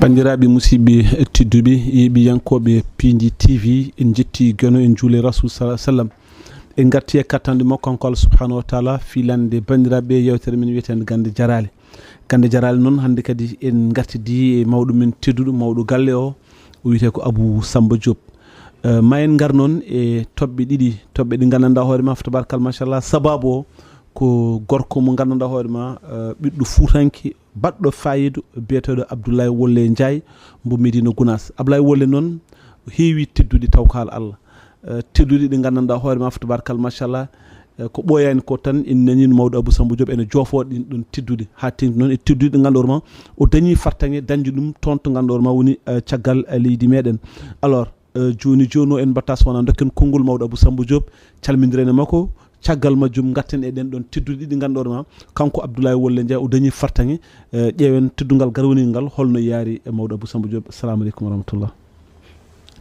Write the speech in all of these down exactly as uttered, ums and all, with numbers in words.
Banndiraaɓe musidɓe tedduɓe, yeeɓiyankooɓe P N D T V, en njetti Geno, en njuuli Rasul sallallahu alaihi wasallam. En ngarti e kattanɗe makko, kanko Allah subhanahu wa taala, filande banndiraaɓe yewtere men wiyeteende Gannde Jaraale. Gannde Jaraale noon, hannde kadi en ngartidi e mawɗo men tedduɗo, mawɗo galle o, o wiyetee ko Abou Samba Diop. Eh, ma en ngar noon e toɓɓe ɗiɗi, toɓɓe ɗe nganndanɗaa hoore ma, fa tabarkal machallah, sababu o ko gorko mo nganndanɗaa hoore ma, eh, ɓiɗɗo fuutanke, baɗɗo faayiida, biyeteeɗo Abdoulaye Wolle Ndiaye, mbo Medina Gounass. Abdoulaye Wolle noon heewi teddude, taw ko haala Allah. Eh, teddude ɗe nganndanɗaa hoore ma, fa tabarkal machallah, eh, ko ɓooyaani ko tan, en nanii no mawɗo Abou Samba Diop ene joofoo ɗin ɗon teddude, haa teŋti noon e teddude ɗe ngannduɗaa hoore ma, o dañii fartaŋŋe dañde ɗum toon to ngannduɗaa hoore ma woni, eh, caggal, eh, leydi meɗen. Alors, eh, jooni jooni o en mbaɗta so wonaa ndokken konngol mawɗo Abou Samba Diop, calmindiren e makko, caggal majjum ngarten e ɗen ɗon tedduɗe ɗiɗi ngannduɗaa hoore ma, kanko Abdoulaye Wolle Ndiaye o dañii fartaŋŋe, eh, ƴeewen teddungal garwaniingal ngal holno yaari e mawɗo Abou Samba Diop. Assalamu aleykum wa rahmatullah.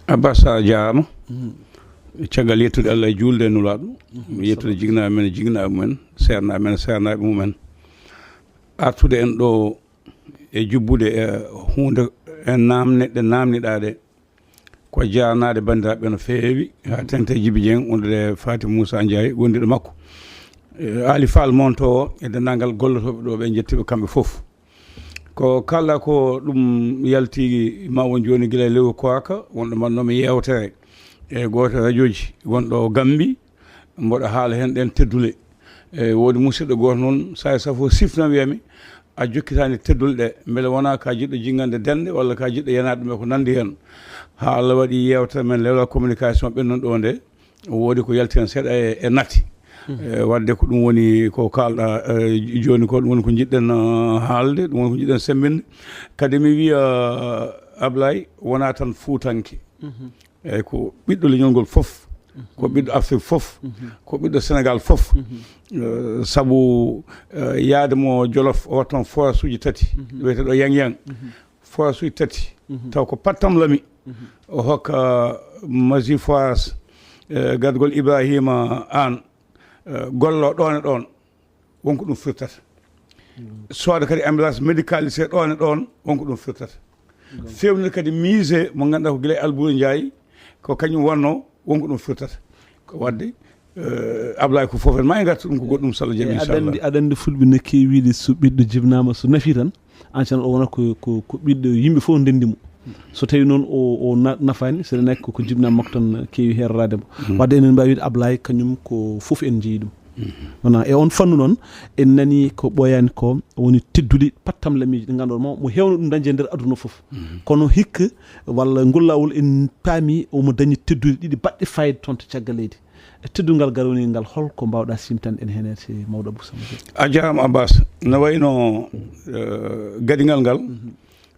Abbas, a jaaraama. Caggal yettude Allah e juulde e Nulaaɗo, yettude jiknaaɓe men e jiknaaɓe mumen, seernaaɓe men e seernaaɓe mumen, artude en ɗo e jubbude e huunde e naamne ɗe naamniɗaa ɗe, ko jaarnaade banndiraaɓe no feewi, haa teŋti e Jibi Jeŋ, wondude e Fatim Moussa Ndiaye, gondiiɗo makko, e Ali Fall monto o, e denndaangal gollotooɓe ɗo ɓe, en njettii ɓe kamɓe fof. Ko kaalɗaa ko ɗum yalti ma won jooni gila e lewru koorka, wonɗo mbaɗnoomi yeewtere e gooto e rajooji wonɗo Gambi, mboɗo haala heen ɗeen teddule. E woodi musidɗo gooto noon, so e safo sifna wiyami, a jokkitaani teddule ɗe, mbele wonaa ka jiɗɗo jingande dende walla ka jiɗɗo yenaade ɗum e ko nanndi heen. Haa Allah waɗi yeewtere men lewla communication ɓennuɗo nde, woodi ko yalti heen seeɗa e, e natti. E, waɗde ko ɗum woni ko kaalɗaa, e, jooni ko, ɗum woni ko njiɗɗen, e, haalde, ɗum woni ko njiɗɗen semmbinde. Kadi mi wiya, e, Ablaye, wonaa tan fuutanke. Eyyi, ko ɓiɗɗo leñol ngol fof, ko ɓiɗɗo Afrique fof, ko ɓiɗɗo Sénégal fof. Eh, sabu, eh, yaade mo Jolof, o waɗi toon forage uji tati, wiyeteeɗo Yang Yang. Forage uji tati, taw ko pattam lami. O hokka Masi forage, eh, gardagol Ibrahima Aan, eh, gollo ɗoon e ɗoon. Wonko ɗum firtata. Sooda kadi ambulance médicalisé ɗoon e ɗoon, wonko ɗum firtata. Feewnir kadi musée mo ngannduɗaa ko gila e Alburi Njaay, ko kañum wonnoo, wonko ɗum firtata. Ko waɗde, eh, Ablaye, ko fof en ma en ngartu ɗum ko goɗɗum, so Allah jaɓi, e inchallah. Aɗa anndi, aɗa anndi fulɓe no keewi wiide, so ɓiɗɗo jibnaama, so nafi tan, aan tan o wona ko, ko, ko ɓiɗɗo yimɓe fof ndenndi mo. So tawi noon o, o na-, nafaani, so renaki ko, ko jibnaama makko tan keewi heeroraade mo. Waɗde enen mbaawi wiide Ablaye kañum ko fof en njeyi ɗum. Wona e on fannu noon, en nani ko ɓooyaani ko woni teddude pattam lamiiji ɗi ngannduɗaa mo, mo heewno ɗum dañde e nder aduna fof. Kono hikka, walla ngol laawol en paami omo dañi teddude ɗiɗi baɗɗe fayida toon to caggal leydi. E teddungal garwaniingal, hol ko mbaawɗaa simtande en heen, si mawɗo Abou Samba Diop? A jaaraama, Abbas. No wayno, eh, gadigal ngal,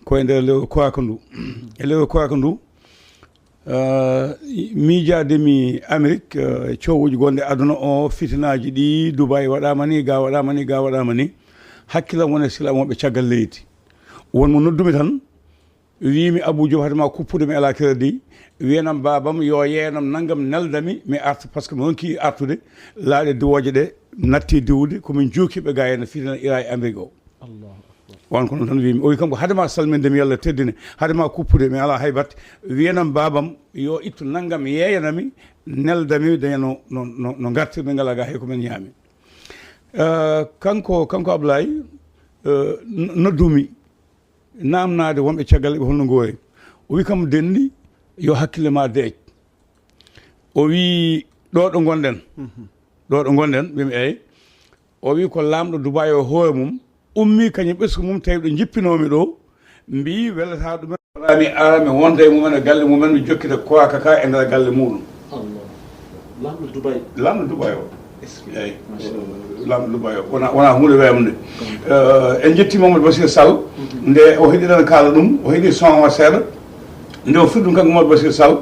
ko e nder lewru koorka ndu. E lewru koorka ndu, eh, miijaade mi Amérique, eh, coowuuji gonɗi aduna o, fitinaaji ɗi, Dubaï waɗaama ni, ga waɗaama ni, ga waɗaama ni. Hakkillam woni e silaamooɓe caggal leydi. Won mo noddumi tan, wiimi, Abou Diop, hade ma kuppude mi ala crédit, wiyanam baabam yo yeenam nanngam, neldami mi arta, par ce que mi ronki artude, laaɗe diwooje ɗe natti diwde, ko min juukiiɓe ga, ene fitina ira e Amérique o. Allahu Akbar. On ko noon tan wiimi. O wi kam ko hade ma salminde mi, yo Allah teddine, hade ma kuppude mi ala hay batte, wiyanam baabam yo ittu nanngam, yeeyanami, neldami, daña no, no, no, no ngartirmi ngala ga, hay ko min ñaami. Eh, kanko, kanko Ablaye, eh, n-, noddumi. Naamnaade wonɓe caggal ɓe, holno ngoori. O wi kam, denndi, yo hakkille ma deeƴ. O wi, ɗo ɗo ngonɗen. Ɗo ɗo ngonɗen, mbimi, eey. O wi ko laamɗo Dubaï o hoore mum, ummi kañum ɓesngu mum, tawi ɗo njippinoomi ɗo, mbi welataa ɗumen. Wala mi ara mi wonda e mumen e galle mumen, mi jokkita koorka ka e nder galle muɗum. Allah. Laamɗo Dubaï. Laamɗo Dubaï o. Est-ce que? Eey. Machallah. Laamɗo Dubaï o. Wona, wona huunde weeɓnde. Eh, en njetti Mamadou Bassir Sall. Nde o heɗi ɗen kaala ɗum, o heɗi son o seeɗa. Nde o firti ɗum kanko Mamadou Bassir Sall,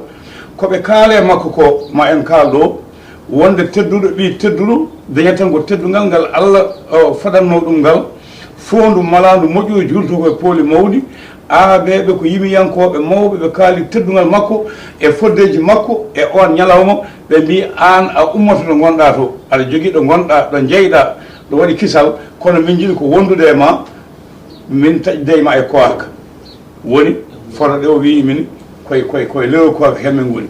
ko ɓe kaali e makko ko, ma en kaal ɗo, wonde tedduɗo, ɓii tedduɗo, dañata tan ko teddungal ngal Allah, o, fadannoo ɗum ngal, foondu malaandu moƴƴo, juulto ko e pooli mawɗi, aarabeeɓe ko yimiyankooɓe mawɓe, ɓe kaali teddungal makko e foddeeji makko e oon ñalawma, ɓe mbii, aan a ummoto ɗo ngonɗaa to, aɗa jogii ɗo ngonɗaa, ɗo njeyɗaa, ɗo waɗi kisal, kono min njiɗi ko wondude e ma, min taƴda e ma e koorka. Woni, foto ɗe o wiyi min, koye, koye, koye lewru koor heen min ngoni.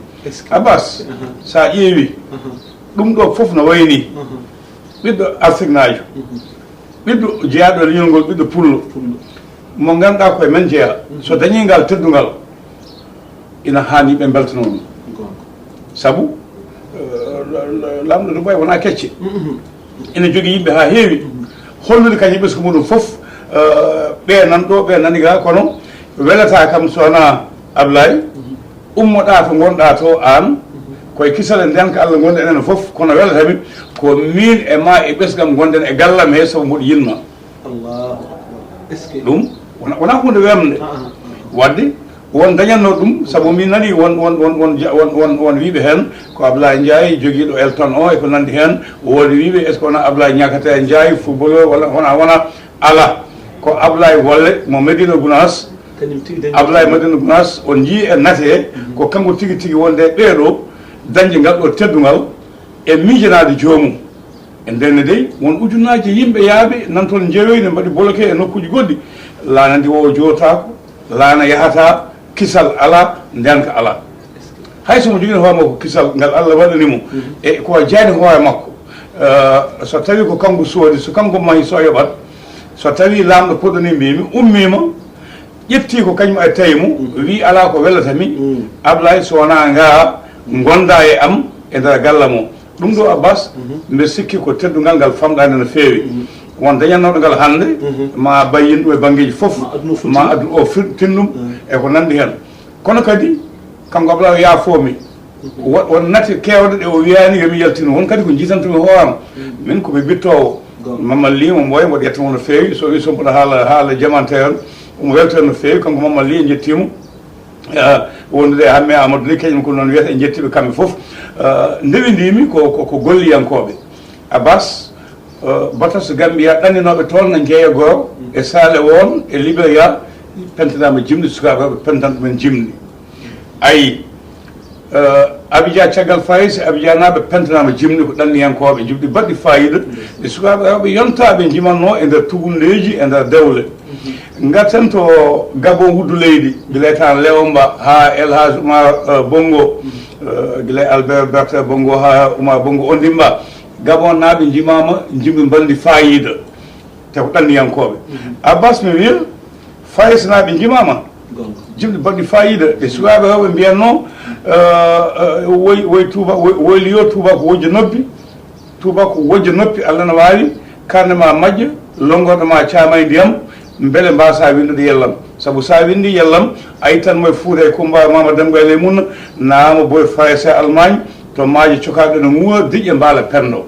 Abbas, so a ƴeewi, ɗum ɗo fof no wayi ni. Ɓiɗɗo Afriknaajo, ɓiɗɗo jeyaaɗo e leñol ngol, ɓiɗɗo pullo, mo ngannduɗaa koye men jeyaa, so dañii ngal teddungal, ina haani ɓe mbeltanoo ɗum. Sabu, eh, la-, la-, laamɗo Dubai wonaa kecce. Ina jogii yimɓe haa heewi. Hollude kañum ɓesngu muɗum fof, eh, ɓe nan ɗo, ɓe nani ga, kono welataa kam so wonaa Ablaye. Ummoɗaa to ngonɗaa to aan, koye kisal e ndeenka Allah ngonɗen enen fof, kono welatami ko miin e maa e ɓesngam ngonɗen e gallam he, sabu mboɗo yiɗ ma. Allahu akbar. Est-ce que ɗum wona, wona huunde wemde. Ah, ah, ah. Wadde won dañatno ɗum, sabu min nani won, won, won, won ja-, won, won, won wiiɓe heen, ko Ablaye Ndiaye jogiiɗo Elton o e ko nanndi heen. Woodi wiiɓe, est-ce que wona Ablaye Niakate Ndiaye, footballeur, walla wona, wona? Ala, ko Ablaye Wolle mo Medina Gounass. Kañum tigi dañi Ablaye Medina Gounass, on njii e nate, ko kanko tigi tigi wonde ɓeeɗo dañde ngal ɗo teddungal e miijanaade joomum. E ndenne dey, won ujunnaaji yimɓe yaaɓe nan toon, njeyoyi ne mbaɗi bloqué e nokkuuji goɗɗi. Laana ndi o jootaako, laana yahataa, kisal alaa, ndeenka alaa. Hay so mo jogino hoore makko kisal ngal Allah waɗani mo, e ko jeyani hoore makko, eh, so tawi ko kanko soodi, so kanko mahi, so yoɓat, so tawi laamɗo poɗɗo ni mbimi, ummiima, ƴetti ko kañum e tawi mo, wi alaa ko welata mi, Ablaye, so wonaa nga ngonda e am e nder galle mo. Ɗum ɗo, Abbas, mbeɗa sikki ko teddungal ngal famɗaande no feewi. Won dañatnooɗo ngal hannde, ma bayyin ɗum e banngeeji fof, ma aduna o fir-, tin ɗum, e ko nanndi heen. Kono kadi, kanko Ablaye o yaafoo mi. Wa-, won nate keewɗe ɗe o wiyaani yo mi yaltinu. Won kadi ko njiitantumi hoore am. Min ko mi bittoowo. Mamman Ly mo Mboye, mboɗo yetta mo no feewi. So wi so mboɗo haala, haala jamanteeran, omo welta no feewi. Kanko Mamman Ly, en njettii mo. Eh, wondude e Hamme Amadou ni, kañum ko noon wiyata, en njettii ɓe kamɓe fof. Eh, ndewendiimi ko, ko, ko golliyankooɓe. Abbas, eh, Botos Gambia, ɗanninooɓe toon no njeeya goro, e Saale Woon, e Liberia, pentanaama jimɗi, sukaaɓe rewɓe pentan ɗumen jimɗi. Ayi, eh, Abidjan caggal Faris, Abijanaaɓe pentanaama jimɗi, ko ɗanniyankooɓe, jimɗi baɗɗi faayiida, e sukaaɓe rewɓe yontaaɓe njimannoo e nder tugundeeji, e nder dewle. Ngarten to Gabon wuddu leydi, gila e taan Lewomba haa El Hadj Oumar, eh, Bongo, eh, gila e Albert Bertin Bongo haa Oumar Bongo Ondimba. Gabonnaaɓe njimaama, njimɗi mbalndi faayiida, te ko ɗanniyankooɓe. Abbas, mi wiya, Farisnaaɓe njimaama, jimɗi mbalndi faayiida. E sukaaɓe rewɓe mbiyatnoo, eh, eh, woy, woy Tuuba, woy, woy liyo Tuuba ko wojja noppi. Tuuba ko wojja noppi, Allah na waawi, karne ma majja, lonngorɗo ma caama e ndiyam, mbele mbaasaa winndude yallam. Sabu so a winndii yallam, a ittan mo e Fuuta e Kummba Maama Demba e Leymunna, naamo boy Farayse e Almaañ, to maaje cokaaɗe no ŋuura, diƴƴe mbaala penndo.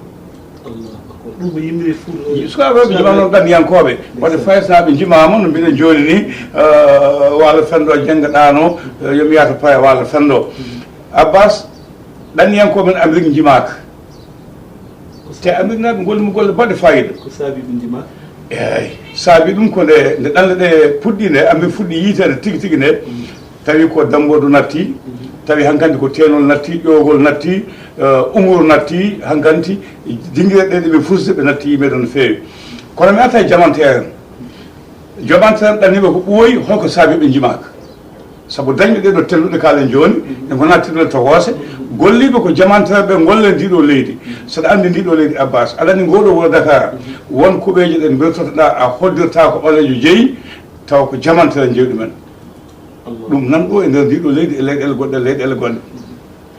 Allahu akbar. Ɗum ko yimre Fuuta o. Sukaaɓe rewɓe njimaama noon ɗanniyankooɓe. Waɗde Faraysnaaɓe njimaama no mbiɗen jooni ni, eh, waalo fenndo jennga ɗaano, eh, yo mi yahto paye waalo fenndo. Abbas, ɗanniyankooɓe men Amérique njimaaka. Te Ameriknaaɓe ngolli mo golle baɗɗe faayiida. Ko saabi ɓe njimaaka? Eey, saabi ɗum ko nde, nde ɗanle ɗe puɗɗi nde, Amerik fuɗɗi yiiteede tigi tigi nde, tawi ko Dambodu natti, tawi hankandi ko Teenol natti, Ƴoogol natti, eh, Umuru natti, hankandi dingireɗe ɗe ɓe fusde ɓe natti yimɓe no feewi. Kono mi arta e jamanteere en. Jamanteere en ɗanniiɓe ko ɓooyi, holko saabi ɓe njimaaka? Sabu dañɓe ɗee ɗo telluɗe kaalen jooni, ɗe ngonaa telluɗe tokoose, golliiɓe ko jamantereɓe ngolle ndi ɗo leydi. Saɗa anndi ndi ɗo leydi, Abbas, aɗa anndi ngoo ɗo wuro Dakar, won kuɓeeje ɗe mbirtotoɗaa a hoddirtaa ko ɓaleejo jeyi, tawa ko jamantere jeyi ɗumen. Ɗum nan ɗo e nder ndi ɗo leydi e leyɗeele goɗɗe, leyɗeele goɗɗe.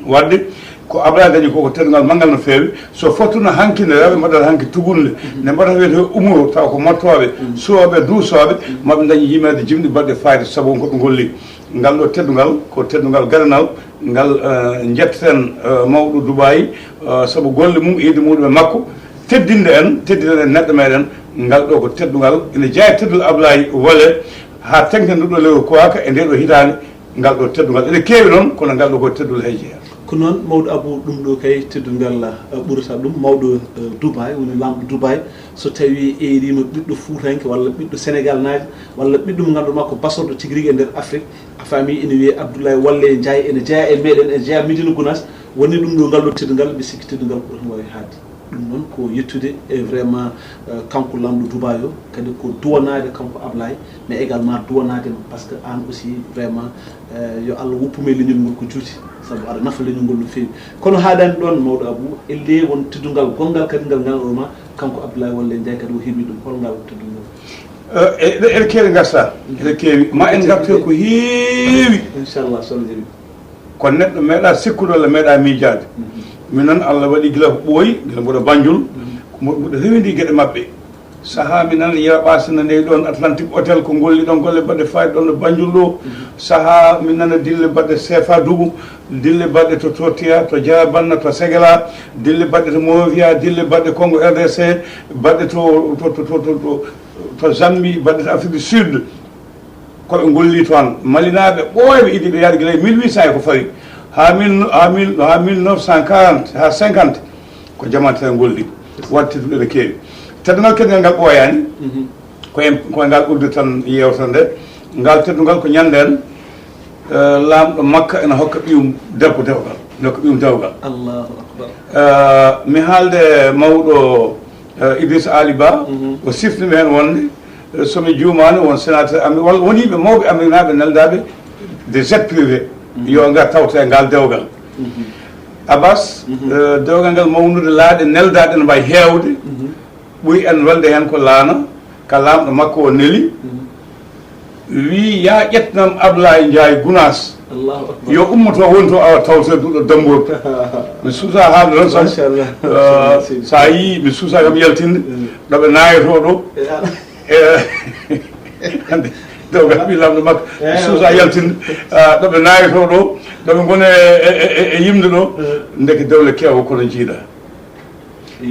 Wadde ko Ablaye dañi ko, ko teddungal manngal no feewi. So fottuno hanki nde rewɓe mbaɗata hanki tugunle, nde mbaɗata wiyetee umuro, tawa ko mottooɓe, suwooɓe, duusooɓe, maɓe dañi yimeede jimɗi baɗɗe fayida sabu ko ɓe ngolli. Ngal ɗo teddungal ko teddungal gadanal, ngal, eh, njetteten, eh, mawɗo Dubaay, eh, sabu golle mum e yiɗde muɗum e makko, teddinde en, teddinen en neɗɗo meɗen. Ngal ɗo ko teddungal, ina jeyaa e teddungal Ablaye Wale, haa teŋti ndu ɗo lewru kowaaka e nde ɗo hitaande. Ngal ɗo teddungal ene keewi noon, kono ngal ɗo ko teddungal hay jeyaa. Ko noon, mawɗo Abou, ɗum ɗo kay teddungal, eh, ɓurata ɗum. Mawɗo, eh, Dubaay, woni laamɗo Dubaay, so tawii eeriima ɓiɗɗo Fuutanke walla ɓiɗɗo Senegaalnaajo walla ɓiɗɗo mo nganndu-ɗaa ko basorɗo tigi rigi e nder Afrik, a faamii, ene wiyee Abdoulaye Wallé Ndiaye, ene jeyaa e meɗen, ene jeyaa Médina Gounass, woni ɗum ɗo ngal ɗo teddungal, mbi sikki teddungal ko ɗum waawi haaɗde. Ɗum noon ko yettude e vraiment, euh, kanko laamɗo Dubaï o, kadi ko duwanaade kanko Ablaye, mais également duwanaade ma, parce que aan aussi vraiment, euh, yo Allah woppume leñol ngol ko juuti, sabu aɗa nafa leñol ngol no feewi. Kono haaɗaani ɗoon, mawɗo Abou, e le won teddungal gonngal kadi ngal ngannduɗaa ma, kanko Abdoulaye Wallé Ndiaye kadi o heɓi ɗum, hol ngal teddungal? Eh, e, eɗe keewi ngarta, eɗe keewi. Ma en ngartoy ko heewi. Inchallah, so Allah jaɓi. Kono neɗɗo meeɗa sikkude walla meeɗa miijaade. Minon, Allah waɗi gila ko ɓooyi, gila mboɗo Banjul, mbo-, mboɗo rewindi geɗe maɓɓe. Sahaa mi nana Yero Ɓaasi nana e ɗoon Atlantique Hotel, ko ngolli ɗoon golle baɗɗe fayda ɗoon ɗo Banjul ɗo. Sahaa mi nana dille baɗɗe C F A Dugu, dille baɗɗe to Tortiya, to Jarabanna, to Segela, dille baɗɗe to Monrovia, dille baɗɗe Congo R D C, baɗɗe to, to, to Zambie, baɗɗe to Afrique du Sud. Ko ɓe ngolli toon. Malinaaɓe ɓooyɓe idi ɓe yaade gila e mille huit cent e ko fawi. Haa mille, haa mille, haa mille neuf cent quarante, haa cinquante, ko jamanteeɓe ngolli. Waɗi tedduɗe no keewi. Teddungal kadi ngal ɓooyaani. Ko en, ko e ngal ɓurde tan yeewtere nde. Ngal teddungal ko ñande en, eh, laamɗo Makka ena hokka ɓiyum debbo dewgal. Ena hokka ɓiyum dewgal. Allahu akbar. Eh, mi haalde mawɗo, eh, Idrissa Aly Ba, o sifni mi heen wonde, eh, so mi juumaani, won sénateur ami-, walla won yimɓe mawɓe Ameriknaaɓe neldaaɓe de jet privé, yo ngar tawta e ngal dewgal. Abbas, eh, dewgal ngal mawnude laaɗe neldaaɗe ene mbaawi heewde, ɓuri en welde heen ko laana, ka laamɗo makko o neli, wii, "Yaa ƴettanam Ablaye Ndiaye Gunaas, Allahu akbar. Yo ummoto woni to awa tawtoyde ɗo Dambobi." Mi suusa haalde noon tan. Machallah. Eh, so a yii, mi suusa kam yaltinde. Ɗo ɓe naayotoo ɗo. E ala. Eh, hannde, dewgal ɓii laamɗo makko. Mi suusa yaltinde. Ah, ɗo ɓe naayotoo ɗo, ɗo ɓe ngoni e, e, e, e yimde ɗo. Ndeke dewle keewa kono jiiɗa.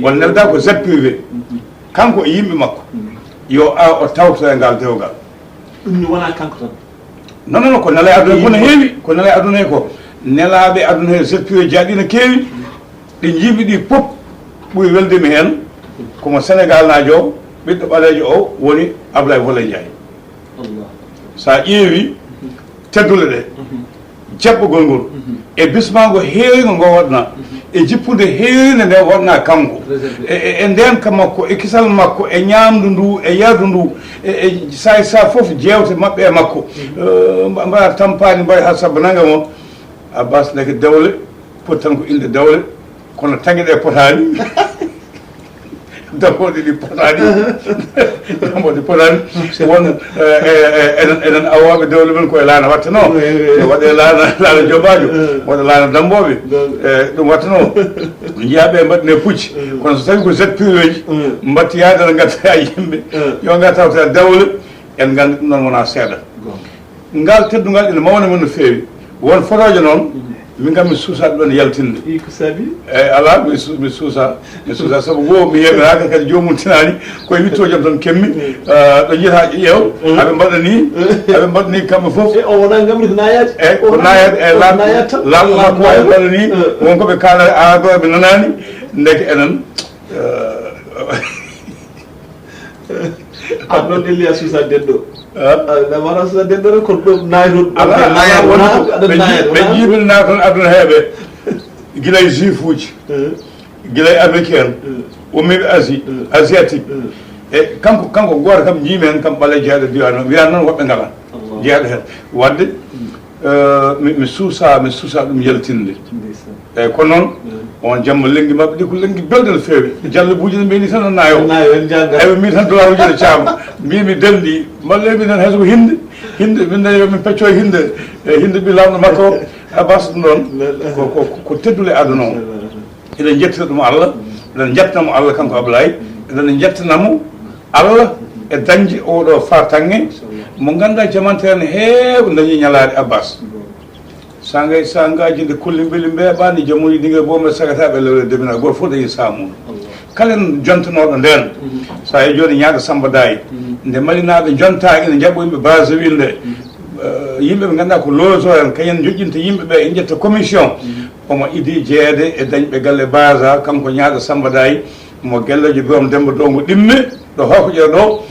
Won nelda ko jet privé. Kanko e yimɓe makko. Yo a o tawto e ngal dewgal. Ɗum ne wonaa kanko tan. Non, non, non, ko nela e aduna he ko no heewi, ko nela e aduna he ko. Nelaaɓe aduna he jet privé jaaɗi no keewi. Ɗi njiimi ɗi pop ɓuri welde mi heen. Ko mo Sénégal naajo, ɓiɗɗo ɓaleejo o woni Ablaye Wole Ndiaye. Allah. Sa ƴeewi teddule ɗe, jaɓɓugol ngol, e bismaango heeriingo ngo waɗna, e jippunde heeriinde nde waɗna kanko, e, e, e ndeenka makko, e kisal makko, e ñaamdu ndu, e yardu ndu, e, e saay sa fof jeewte maɓɓe e makko, eh, mba-, mbaɗa tampaani, mbaɗa haa sabba nanga mo. Abbas, ndeke dewle, poti tan ko innde dewle, kono taŋe ɗe potaani. Damooɗe ɗi potaani. Damooɗe potaani. Won, eh, eh, eh, enen, enen awooɓe dewle men koye laana wattanoo. Oui, oui. E waɗe laana, laana jombaajo. Eh. Waɗa laana dambooɓe. Donc. Eh, ɗum wattanoo. Njiyaa ɓe mbaɗne pucci. Eh. Kono so tawi ko jet privé ji, eh, mbattiyaade no ngatta yimɓe. Eh. Yo ngar tawta dewle. En nganndi ɗum noon wonaa seeɗa. Goonga. Ngal teddungal ina mawni mon no feewi. Won fotooje noon, min kam mi suusaade ɗoon yaltinde. Ii, ko sabi? Eey, alaa, mi su-, mi suusa, mi suusa, sabu wo mi yeeɓiraaka, kadi joomum tinaani, koye wittoo jam tan kemmi. Mm. Ah, ɗo njiyataa ƴeew, mm, aɓe mbaɗa nii, mm, aɓe mbaɗa nii kamɓe fof. E, o wonaa ngamri ko naayaade? Eey, ko naayaade, eey, laamɗo, laamɗo makko waawi mbaɗa nii, mm, won ko ɓe kaala, aa, ɗo ɓe nanaani, ndeke enen, ah, An noon Eliya Suusa Denɗo. Ah. Ah, na mara Suusa Denɗo rek, kono ɗo naayno ɗo. Ala, ala, wona, wona, aɗa ɓe naayno, nji-, ɓe wona. Njiiɓinaa toon aduna heeɓe. Gila e juifuuji. Eh. Gila e américain. Eh. Ummiiɓe Asie, eh, asiatique. Eh. E kanko, kanko gooto kam njiimi heen kam ɓaleejo jeyaɗo diwaan o. Wiyaa noon woɓɓe ngalaa. Allah. Jeyaɗo heen. Waɗde, mm, eh, mi, mi suusa, mi suusa ɗum yaltinde. Ndeysaan. Eeyi, kono noon, mm, on jamma lenngi maɓɓe ɗi ko lenngi belɗi no feewi. Jallubuuji no mbiyi tan no naayo. Naayo, en jannga. Eɓe mbiyi tan dolaaruuji no caama. Mbiymi denɗi, mbaɗ-mi tan hay so ko hinnde, hinnde, min nani yo min pecco e hinnde, e hinnde ɓii laamɗo makko, Abbas ɗum ɗoon. Ko, ko, ko teddule aduna o. Eɗen njettira ɗum Allah, eɗen njettana mo Allah kanko Ablaye, eɗen njettana mo Allah e dañde oɗo fartaŋŋe mo ngannduɗaa jamanteere ne heewa dañi ñalaade Abbas. Sangay sangaji nde kulli mbeli mbeeɓaani, jamuji ɗi nge boom e sagata ɓe lewle demina, gooto fof dañi saamuno. Kala en jontanooɗo ndeen, so a jooni ñaaɗo Samba Daay, nde Malinaaɓe jontaa ina njaɓɓo yimɓe base winde, eh, yimɓe ɓe ngannduɗaa ko loso en, kañen joƴƴinta yimɓe ɓe, en ƴetta commission, omo idi jeede e dañɓe galle basa, kanko ñaaɗo Samba Daay, mo gelleejo birom Demba Dongo ɗimme, ɗo Hokoƴa ɗo,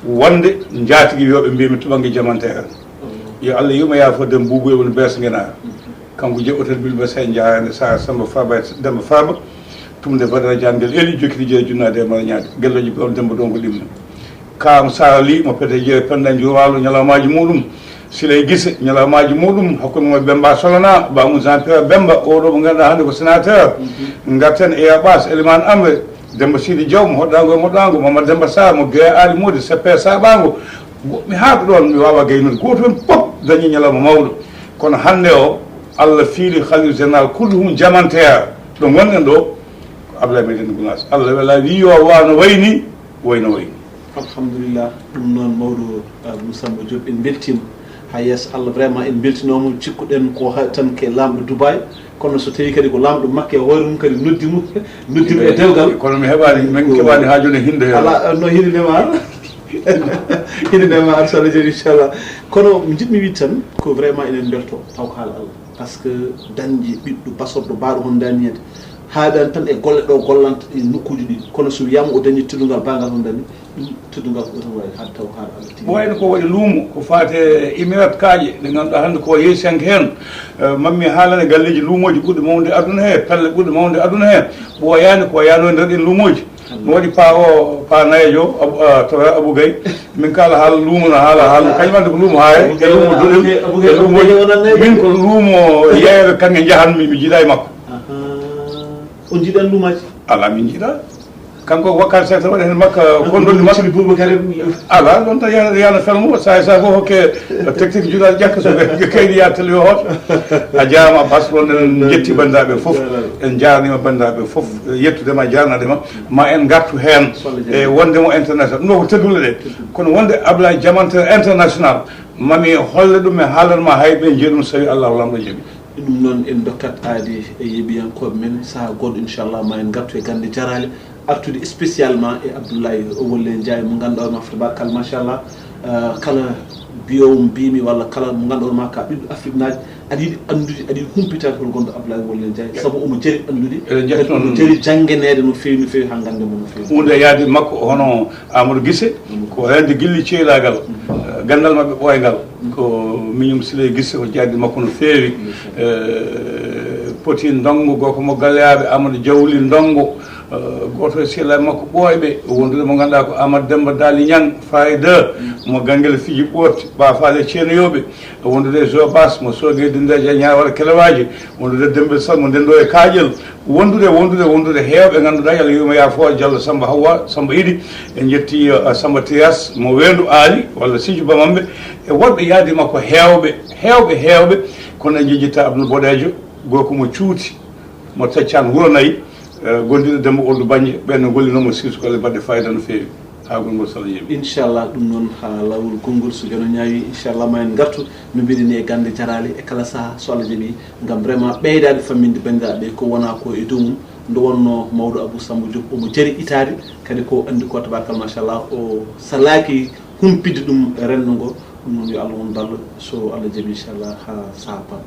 wonde njaatigi yo ɓe mbiimi tuɓange jamanteere. Yo Allah yurmo yaafo Demba Buubu e woni Bees Ngenaa. Kanko jeyi hôtel Bilbes e Njaarande Saar Samba Faaba e Demba Faaba. Tumde Badara Jaan ngel eli, jokkiti jeeya junnaade e mara ñaade. Gelloji Borom Demba Dongo Ɗimna. Kaam Sara Ly mo Pete Jeere Penda Njuur Waalo, ñalawmaaji muuɗum. Siley Gise, ñalawmaaji muuɗum. Hakkunde mo Bemba Solana, Bamum Jean Pierre Bemba, oɗo mo ngannduɗaa hannde ko sénateur. Ngarten e Yaɓaas, Elimane Amre, Demba Sidi Diaw mo Hoɗɗaango e Moɗɗaango, Mamad Demba Sarr mo Guéya Aali Moodi, C P Saɓaango. Wo-, mi haaɗo ɗoon, mi waawaa gaynude. Gooto heen fof dañii ñalawma mawɗo. Kono hannde o, Allah fiili Khalife Général kulluhum jamanteer. Ɗo ngonɗen ɗo, ko Ablaye Madina Gounass. Allah wela wi yo wa no wayni, wayno wayni. Alhamdulillah, ɗum noon mawɗo, ah, Moussa Mbo Diop, en mbeltiima. Haa yeeso Allah, vraiment en mbeltinooma, cikkuɗen ko ha-, tan ke laamɗo Dubai, kono so tawii kadi ko laamɗo Makka e hoore mum kadi noddi mo, noddi mo e dewgal. Kono mi heɓaani, min keɓaani haa jooni hinde heen. Alaa, no hinde ndema ar. Hinde ndema ar, so Allah jaɓi, inchallah. Kono mi jiɗmi wiide tan ko vraiment enen mbelto taw ko haala Allah. Par ce que dañde ɓiɗɗo basorɗo baaɗo hono Daniel, haaɗaani tan e golle ɗo gollanta e nokkuuji ɗi, kono so wiyaama o dañi teddungal baagal hono Dani, ɗum teddungal ko ɗum waɗi haade taw haala Allah tigi. Ko wayno ko waɗi luumo, ko faati e Émirats kaaƴe, ɗe ngannduɗaa hannde ko yeeyi sanke heen. Eh, mammi haalana galleeji luumooji ɓurɗi mawnude aduna he, pelle ɓurɗe mawnude aduna he, ɓooyaani ko yaano e nder ɗeen luumooji. No waɗi pa o, pa nayejo, Abu-, ah, to Abu Gay. Min kala haala luumo, no haala, haala, kañum ande ko luumo haaye, Abu Gay e luumo wona, doɗel, Abu Gay, e luumo, Abu Gay wona nayejo. Min ko luumo yeeyooɓe kaŋŋe njahanmi, mi jiidaa e makko. Aha. On njiidaa luumaaji? Alaa, min njiidaa. Kanko wakkaati seeɗa waɗi heen makka, konndolli makka. Sidi Boubacar en. Alaa, ɗoon tan yana, yana felmo, saa e saa fof hokke technique juuɗe ƴakka so kaydi yaha télé o hoto. A jaaraama Abbas, ɗoon en njetti banndiraaɓe fof. En njaarniima banndiraaɓe fof. Yettude ma, jaarnaade ma. Ma en ngartu heen e wonde mo international. Ɗum ɗo ko teddule ɗe. Kono wonde Ablaye Diamanté international, mami holle ɗum, mi haalan ma hay ɓe njiya ɗum, so tawi Allahu Laamɗo jaɓi. Ɗum noon en ndokkat aadi e yeeɓiyankooɓe men, sahaa goɗɗo inchallah ma en ngartu e gannde jaraale, artude spécialement e Abdoulaye Wole Ndiaye mo ngannduɗaa ma, tabaarkalla machallah, ah, kala mbiyoowo mbiimi walla kala mo ngannduɗaa ma ka ɓiɗɗo Afrique naajo, aɗa yiɗi anndude, aɗa yiɗi humpitaade hol gonɗo Abdoulaye Wole Ndiaye, sabu omo jari anndude, eɗen njetti kadi omo noon jari jannganeede no feewi, no feewi haa ngannden mo no feewi. Huunde yaadi makko hono Amadou Guissé, ko heen de gilli ceylaagal, eh, ganndal maɓɓe ɓooyngal. Ko miñum Siley Guissé, o jaadi makko no feewi. Eh, poti ndonngo, gorko mo Galleyaaɓe, Amadou Diawli ndonngo, eh, gooto e sehilaaɓe makko ɓooyɓe, wondude mo ngannduɗaa ko Amadou Demba Daali Ñang, Faye deux, mo Ganngel Fiji Ɓooti, Ba Faale Ceeneyooɓe, wondude Joe Bass, mo Soogeeɗi Ndeeja Ñaawal Kelewaaji, wondude Demmbel Sal mo Ndenndo e Kaaƴel, wondude, wondude, wondude heewɓe ngannduɗaa, Yalla yurmo yaafo, Jallo Samba Hawwa, Samba Idi, en njetti, eh, Samba Tiyas mo Weendu Aali, walla Sinthiou Bamambe, e woɗɓe yaadi makko heewɓe, heewɓe, heewɓe, kono en njejjittaa Abdoul Boɗeejo, gorko mo Cuuti, mo Taccaan Wuro Nayi, eh, gondiiɗo Demmba Oldu Bannje, ɓeen no ngollinoo mo sirsi golle baɗɗe faayiida no feewi. Haa gongol so Allah jaɓi. Inchallah, ɗum noon haa laawol gongol so jono ñaawi, inchallah ma en ngartu no mbiɗen ni e gannde jaraale e kala sahaa so Allah jaɓi, ngam vraiment ɓeydaade famminde banndiraaɓe ko wona ko e dow mum. Nde wonno mawɗo Abou Samba Diop omo jari itaade, kadi ko anndi ko tabarkalla machallah o salaaki humpitde ɗum renndo ngo. Ɗum noon yo Allah won ballo so Allah jaɓi inchallah haa sahaa paaɗo.